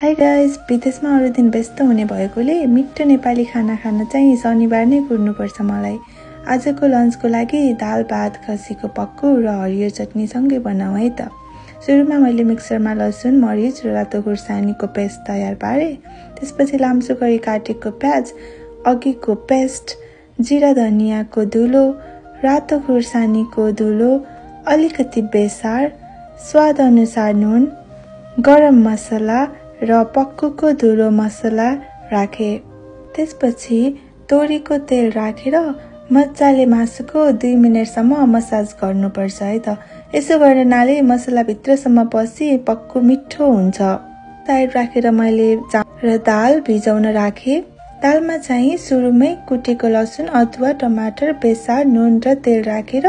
Hi guys, विदेशमा अरू दिन व्यस्त हुने भएकोले मिठो नेपाली खाना खान चाहिँ शनिबार नै कुर्नुपर्छ मलाई। आजको लन्चको लागि दाल भात खसीको पक्कु र हरियो चटनी सँगै बनाऊ है त। सुरुमा मैले मिक्सरमा लसुन मरिच र रातो खुर्सानीको पेस्ट तयार पारेँ। त्यसपछि लाम्चो गरी काटेको प्याज, अघिको पेस्ट, जिरा धनियाँको धुलो, रातो खुर्सानीको धुलो, अलिकति बेसार, स्वाद अनुसार नुन, गरम मसला र पक्कुको धुलो मसला राखे। त्यसपछि तोरीको तेल राखेर मजाले मासुको 2 मिनेटसम्म मसाज गर्नुपर्छ है त। यसो गर्नाले मसला भित्रसम्म पसी पक्कु मिठो हुन्छ। साइड राखेर मैले र दाल भिजाउन राखे। दालमा चाहिँ सुरुमै कुटेको लसुन, अदुवा, टमाटर, बेसार, नुन र तेल राखेर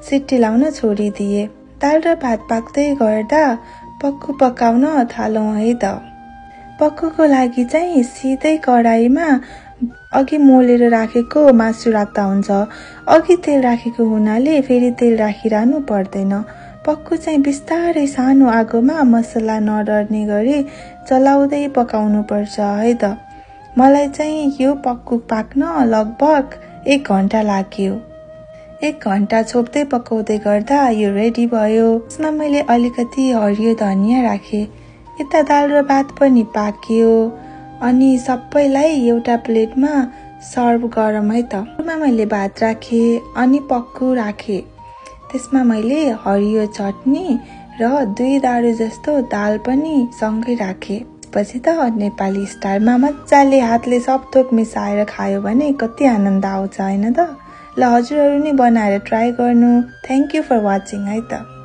सिटी लाउन छोडिदिए। दाल र भात पाक्दै गर्दा पक्कु पकाउन थालौँ है त। पक्कुको लागि चाहिँ सिधै कराईमा अघि मोलेर राखेको मासु राख्दा हुन्छ। अघि तेल राखेको हुनाले फेरि तेल राखिरहनु पर्दैन। पक्कु चाहिँ बिस्तारै सानो आगोमा मसला नडर्ने गरी चलाउँदै पकाउनु पर्छ है त। मलाई चाहिँ यो पक्कु पाक्न लगभग 1 घण्टा लाग्यो। 1 घण्टा छोप्दै पकाउँदै गर्दा यो रेडी भयो। यसमा मैले अलिकति हरियो धनियाँ राखेँ। यता दाल र भात पनि पाक्यो अनि सबैलाई एउटा प्लेटमा सर्भ गरौँ है त। सुरुमा मैले भात राखेँ अनि पक्कु राखेँ। त्यसमा मैले हरियो चटनी र 2 दाडु जस्तो दाल पनि सँगै राखेँ। पछि त नेपाली स्टाइलमा मजाले हातले सब थोक मिसाएर खायो भने कति आनन्द आउँछ हैन त। ल हजुरहरू नि बनाएर ट्राई गर्नु। थ्यांक यू फर वाचिङ है त।